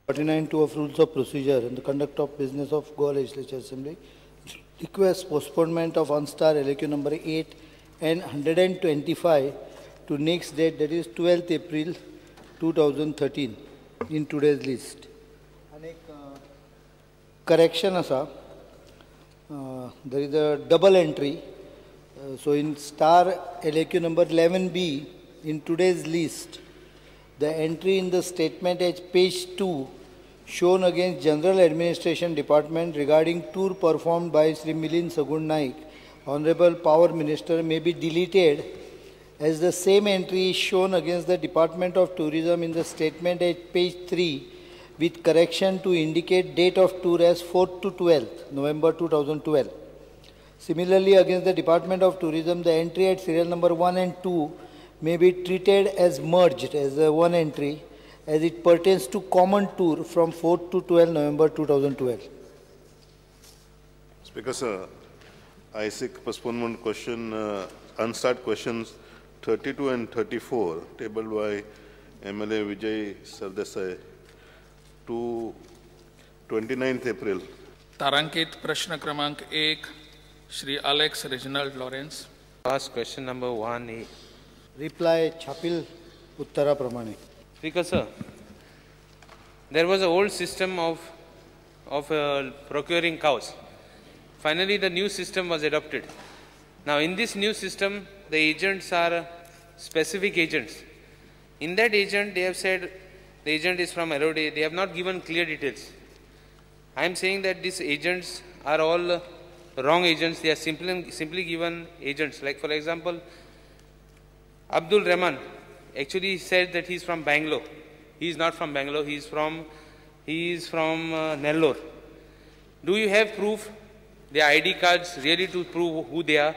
49(2) of Rules of Procedure and the Conduct of Business of Goa Legislature Assembly, request postponement of unstarred LAQ number 8 and 125 to next date, that is 12th April 2013 in today's list. And correction asa, there is a double entry. So in star LAQ number 11B in today's list, the entry in the statement at page 2 shown against General Administration Department regarding tour performed by Sri Milind Sagun Naik, Honorable Power Minister, may be deleted as the same entry is shown against the Department of Tourism in the statement at page 3 with correction to indicate date of tour as 4th to 12th November 2012. Similarly, against the Department of Tourism, the entry at serial number 1 and 2 may be treated as merged as a one entry as it pertains to common tour from 4th to 12th November 2012. Speaker sir, I seek postponement question, unstarred questions 32 and 34 tabled by MLA Vijay Sardesai to 29th April. तारांकित प्रश्न क्रमांक 1 Shri Alex Reginald Lawrence. Ask question number 1A. Reply छापील उत्तराप्रमाणे. Speaker sir, there was an old system of procuring cows. Finally, the new system was adopted. Now, in this new system, the agents are specific agents. In that agent, they have said the agent is from Erode. They have not given clear details. I am saying that these agents are all wrong agents. They are simply given agents. Like, for example, Abdul Rahman actually said that he is from Bangalore. He is not from Bangalore. He is from Nellore. Do you have proof, the ID cards really to prove who they are?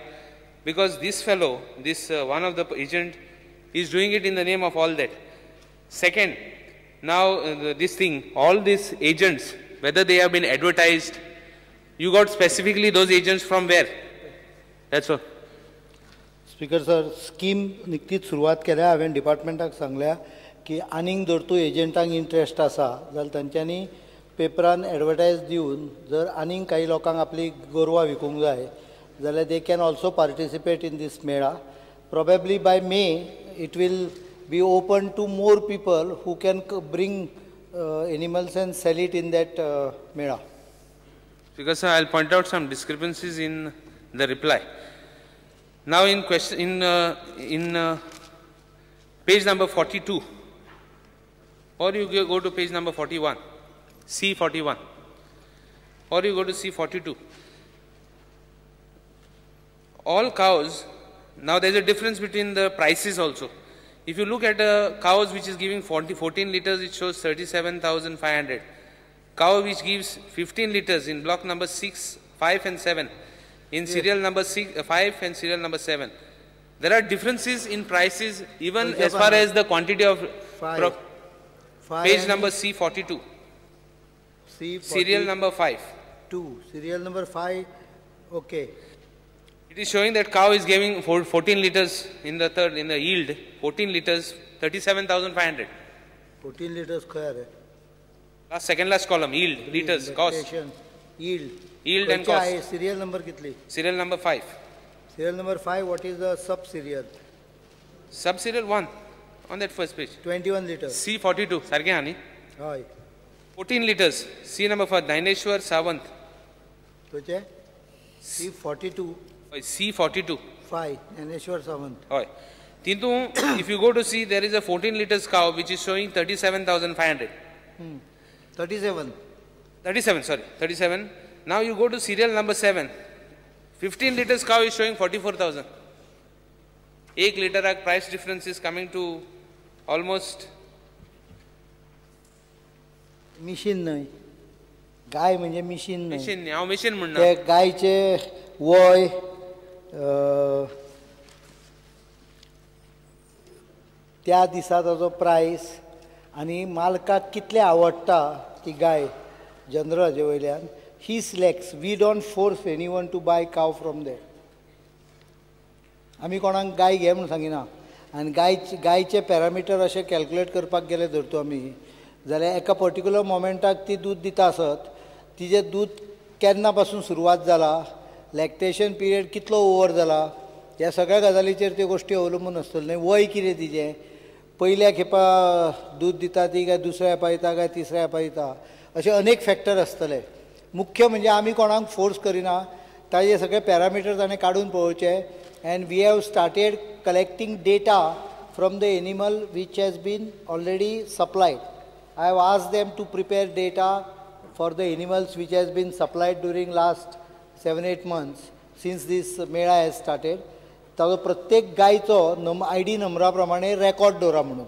Because this fellow, this one of the agent, is doing it in the name of all that. Second, now this thing, all these agents, whether they have been advertised, you got specifically those agents from where? That's all. Speaker sir, scheme निकतीच सुरवात केल्या. हांवें डिपार्टमेंटाक सांगल्या की आनीक जर तूं एजंटांक interest आसा जाल्यार तांच्यांनी पेपरान एडवर्टायज दिवन जर आनीक काही लोकांक आपली गोरवां विकूंक जाय जाल्यार they can also participate in this mela. Probably by May it will be open to more people who can bring animals and sell it in that mela. Speaker sir, I will point out some discrepancies in the reply. Now in question in page number 42, or you go to page number 41, C41, or you go to C42. All cows, now there is a difference between the prices also. If you look at a cows which is giving 14 liters, it shows 37,500. Cow which gives 15 liters in block number 6, 5 and 7. In serial number 6, 5 and serial number 7. There are differences in prices even as far as the quantity of 5. Page number C42. C42. Serial number 5. 2. Serial number 5. Okay. It is showing that cow is giving 14 liters in the third, in the yield, 14 liters, 37,500. 14 liters square. Last, second last column, yield, liters, cost. Yield. Yield and cost. Serial number kitli? Serial number 5. Serial number 5, what is the sub-serial? Sub-serial 1, on that first page. 21 liters. C42, sarke hani? Hi. 14 liters, C number 5, Dhaneshwar Sawant. Toche? C42. C42. 5, Dhaneshwar Sawant. Hi. Tintu, if you go to see, there is a 14 liters cow which is showing 37,500. 37. 37, sorry, 37. Now you go to serial number 7. 15 liters cow is showing 44,000. 1 liter price difference is coming to almost. Machine न्हय, गाय म्हणजे machine न्हय. Machine न्हय, हांव machine म्हणना. ते गायचे वय, त्या दिसा ताजो प्रायस आनी मालकाक कितलें आवडटा ती गाय जनरल हाजे वयल्यान. He selects. We don't force anyone to buy cow from there. आमी कोणाक गाय घे म्हूण सांगिना. आनी गायचे पॅरामिटर अशें कॅल्कुलेट करपाक गेले धरतो आमी जाल्यार एका पर्टिक्युलर मोमेंटाक ती दूद दिता आसत, तिजें दूद केन्ना पासून सुरवात जाला, लॅक्टेशन पिरियड कितलो ओवर जाला, ह्या सगळ्या गजालीचेर त्यो गोश्टी अवलंबून आसतल्यो न्ही. वय कितें तिजें, पयल्या खेपा दूद दिता ती काय दुसऱ्या हेपा दिता काय तिसऱ्या हेपा दिता, अशे अनेक फॅक्टर आसतले. मुख्य म्हणजे आमी कोणाक फोर्स करिना, ताजे सगळे पॅरामिटर ताणें काडून पळोवचे. And we have started collecting data from the animal which has been already supplied. I have asked them to prepare data for the animals which has been supplied during last 7-8 months since this mela has started. ताजो प्रत्येक गायचो I D नंबरा प्रमाणे record दवरा म्हणून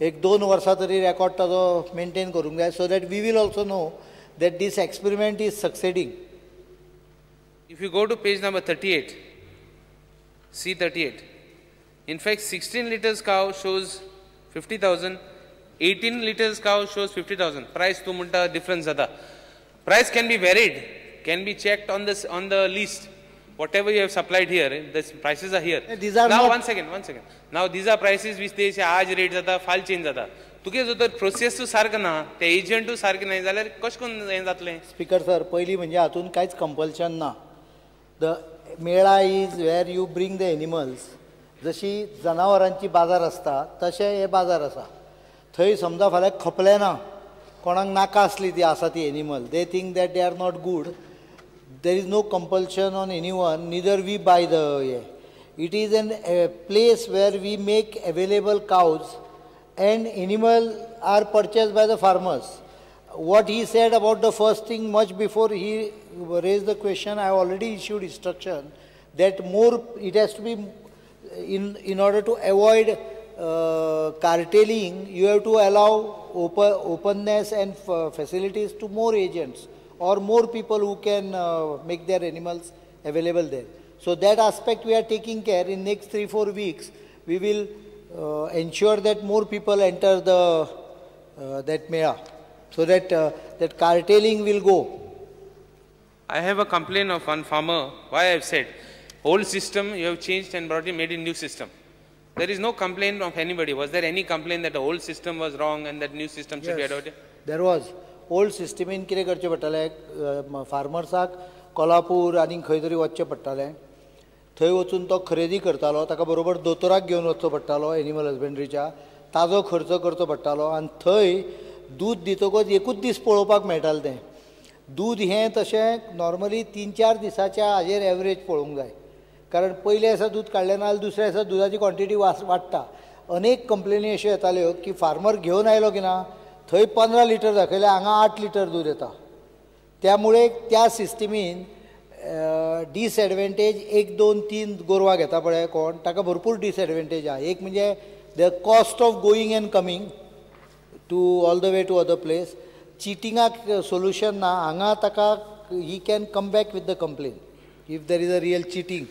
1-2 वर्सां तरी record ताजो maintain करूंक जाय, so that we will also know that this experiment is succeeding. If you go to page number 38, C38, in fact 16 liters cow shows 50,000, 18 liters cow shows 50,000. Price तूं म्हणटा difference जाता. Price can be varied, can be checked on this, on the list. Whatever you have supplied here, the prices are here. These are now not one second. Now these are prices which they say आज rate जाता, फाल change जाता. तुगे जो तर process सारको ना, ते एजंटू सारके नाही जाल्यार कशें करून हें जातलें? स्पीकर सर, पयलीं म्हणजे हातून कांयच कंपल्शन ना. The mela is where you bring the animals. जशी जनावरांची बाजार आसता तशें हे बाजार आसा. थंय समजा फाल्यां खपलें ना, कोणाक नाका आसली ती आसा ती animal, they think that they are not good. There is no compulsion on anyone, neither we buy the hey. It is an place where we make available cows and animal are purchased by the farmers. What he said about the first thing, much before he raised the question, I already issued instruction that more it has to be in order to avoid carteling, you have to allow openness and facilities to more agents or more people who can make their animals available there. So that aspect we are taking care. In next 3-4 weeks, we will ensure that more people enter the that mela, so that that carteling will go. I have a complaint of one farmer. Why I have said, old system you have changed and brought in, made a new system. There is no complaint of anybody. Was there any complaint that the old system was wrong and that new system should be adopted? There was. Old सिस्टमीन कितें करचें पडटालें, फार्मर्साक कोल्हापूर आनी खंय तरी वचचें पडटालें, थंय वचून तो खरेदी करतालो, ताका बरोबर दोतोराक घेवन वचचो पडटालो एनिमल हजबंड्रीच्या, ताजो खर्च करचो पडटालो आनी थंय दूद दितकच एकूच दीस पळोवपाक मेळटालें. तें दूद हें तशें नॉर्मली 3-4 दिसाच्या हाजेर एवरेज पळोवंक जाय, कारण पयल्या दिसा दूद काडलें ना जाल्यार दुसऱ्या दिसा दुदाची क्वॉन्टिटी वाडटा. अनेक कंप्लेनी अश्यो येताल्यो की फार्मर घेवन आयलो की ना, थंय 15 लिटर दाखयलें, हांगा 8 लिटर दूद येता. त्यामुळे त्या सिस्टमीन डिसएडवेंटेज 1, 2, 3 गोरवां घेता पळय कोण, ताका भरपूर डिसएडवेंटेज आहा. एक म्हणजे the cost of going and coming to all the way to other place. चिटिंगाक solution ना हांगा, ताका he can come back with the complain if there is a real cheating.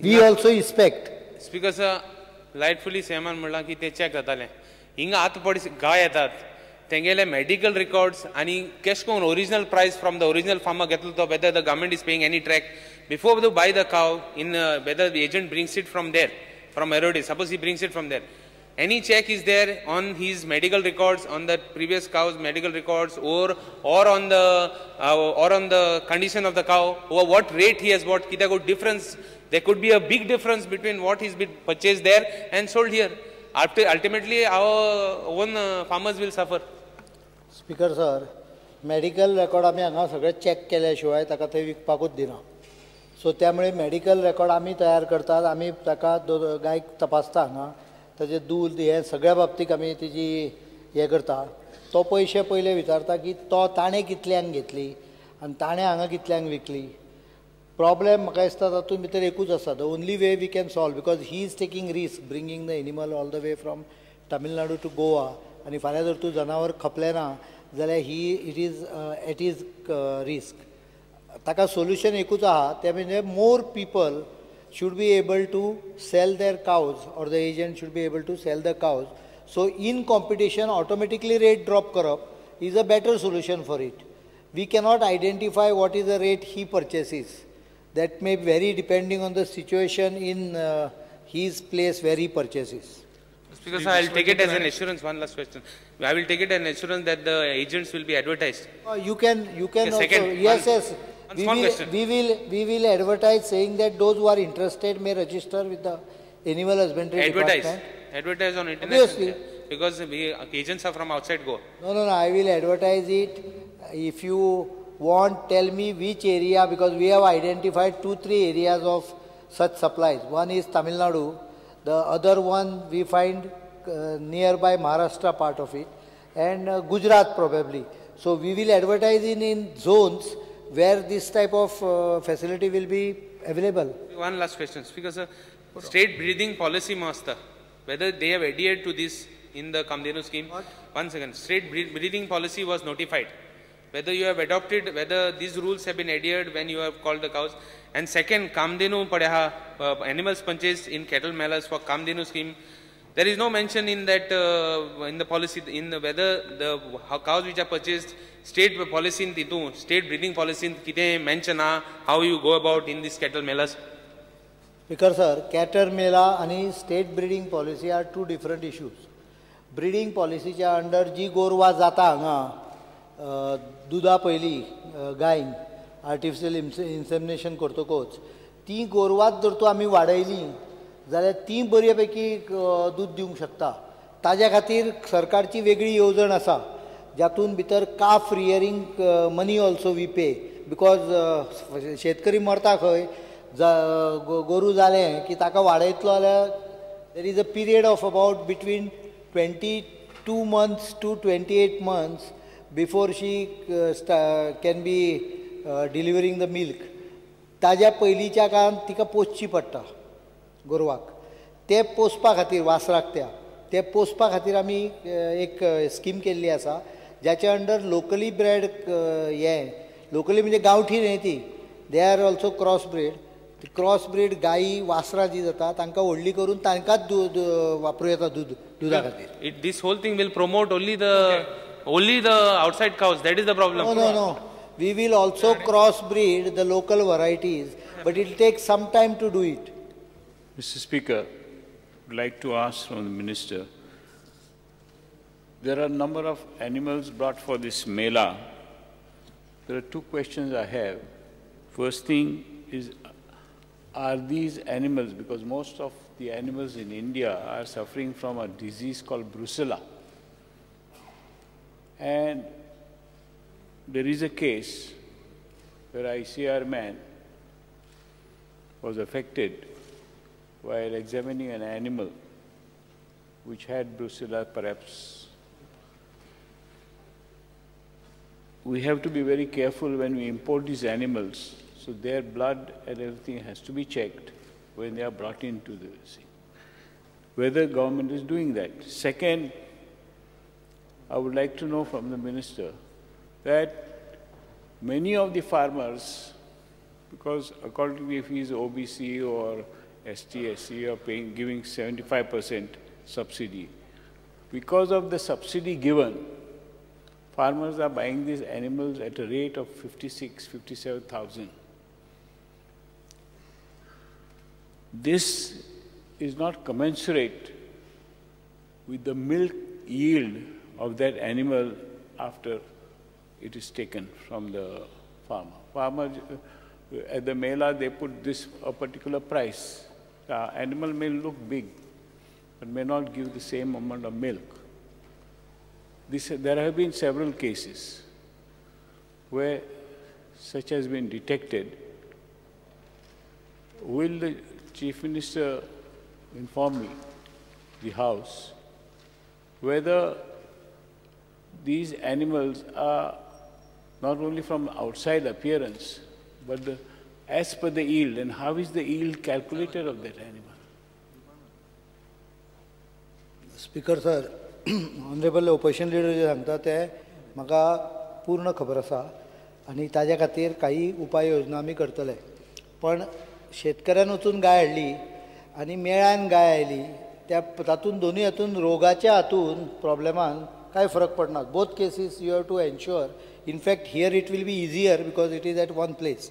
We also inspect. Speaker sir, rightfully सेमान म्हणलां की ते check जातालें. हिंगा आतां पड गाय येतात तेंगेले मेडिकल रिकॉर्ड्स आनी कशें करून original price from the original farmer घेतलो तो, whether the government is paying any track before to buy the cow in, whether the agent brings it from there, from Erode, suppose he brings it from there, any check is there on his medical records, on the previous cow's medical records, or on the or on the condition of the cow, or what rate he has bought, कित्याक difference, there could be a big difference between what is been purchased there and sold here. After ultimately our own farmers will suffer. Speaker sir, medical record आमी हांगा सगळे check केल्या शिवाय ताका थंय विकपाकूच दिना. So त्यामुळे मेडिकल रेकॉर्ड आमी तयार करतात, आमी ताका गायक तपासता हांगा, ताजें दूद हें सगळ्या बाबतीक आमी तेजी हें करता. तो पयशे पयले विचारता की तो ताणें कितल्यांक घेतली आनी ताणें हांगा कितल्यांक विकली. प्रॉब्लेम म्हाका दिसता तातूंत भितर एकूच आसा, the only way we can solve, because he is taking risk bringing the animal all the way from Tamil Nadu to Goa, आनी फाल्यां जर तूं जनावर खपलें ना जाल्यार he it is at his risk. ताका सोल्युशन एकूच आहा, तें म्हणजे more people should be able to sell their cows or the agent should be able to sell the cows. So in competition automatically rate drop करप is a better solution for it. We cannot identify what is the rate he purchases. That may vary depending on the situation in his place where he purchases. Speaker sir, I will take it as an assurance. One last question. I will take it as an assurance that the agents will be advertised. You can also, second, yes, yes. One small question. We will advertise saying that those who are interested may register with the Animal Husbandry Department. Advertise on internet. Obviously. Because we agents are from outside Goa. No, I will advertise it. If you want, tell me which area, because we have identified 2-3 areas of such supplies. One is Tamil Nadu. The other one we find nearby Maharashtra part of it, and Gujarat probably. So we will advertise in zones where this type of facility will be available. One last question. Speaker sir, state breeding policy master, whether they have adhered to this in the Kamdhenu scheme. What? One second. State breeding policy was notified. Whether you have adopted, whether these rules have been adhered when you have called the cows. And second, Kamdhenu Padeha, animals purchased in cattle melas for Kamdhenu scheme. There is no mention in that, in the policy, in the, whether the cows which are purchased, state policy in titu, state breeding policy in kite mention how you go about in this cattle melas. Because sir, cattle mela and state breeding policy are two different issues. Breeding policy cha under ji gorwa jata hanga, दुधा पयली गायन artificial insemination करतकच ती गोरवात जर तूं आमी वाडयली जाल्यार ती बरे पैकी दूद दिवंक शकता. ताज्या खातीर सरकारची वेगळी येवजण आसा जातून भितर calf rearing money also we pay, because शेतकरी मरता खंय गोरू जालें की ताका वाडयतलो जाल्यार there is a period of about between 22 months to 28 months before she can be delivering the milk. ताज्या पयलींच्या काळान तिका पोसची पडटा गोरवाक. ते पोसपा खातीर वासराक त्या ते पोसपा खातीर आमी एक स्कीम केल्ली आसा ज्याच्या अंडर लोकली ब्रेड हें लोकली म्हणजे गांवठी न्हय ती, they are also cross breed. Cross breed गायी वासरां जी जाता तांकां व्हडली करून तांकांच दूद वापरूं येता दूद दुदा खातीर. This whole thing will promote only the only the outside cows, that is the problem. No, no, no. We will also cross-breed the local varieties, but it will take some time to do it. Mr. Speaker, I would like to ask from the Minister, there are a number of animals brought for this mela. There are two questions I have. First thing is, are these animals, because most of the animals in India are suffering from a disease called brucella. And there is a case where ICR man was affected while examining an animal which had brucella perhaps. We have to be very careful when we import these animals, so their blood and everything has to be checked when they are brought into the scene. Whether government is doing that. Second, I would like to know from the minister that many of the farmers, because accordingly if he is OBC or ST, SC are paying, giving 75% subsidy. Because of the subsidy given, farmers are buying these animals at a rate of 56, 57,000. This is not commensurate with the milk yield of that animal after it is taken from the farmer. Farmer, at the mela, they put this a particular price. The animal may look big, but may not give the same amount of milk. There have been several cases where such has been detected. Will the Chief Minister inform me, the House, whether these animals are not only from outside appearance, but as per the yield, and how is the yield calculated of that animal? Speaker sir, Honorable Opposition Leader जे सांगता ते म्हाका पूर्ण खबर आसा आनी ताज्या खातीर काही उपाय योजना आमी करतले. पण शेतकऱ्यान वचून गाय हाडली आनी मेळान गाय आयली, त्या तातूंत दोनूय हातून रोगाच्या हातून प्रॉब्लेमान कांय फरक पडना. Both cases you have to ensure. In fact here it will be easier because it is at one place.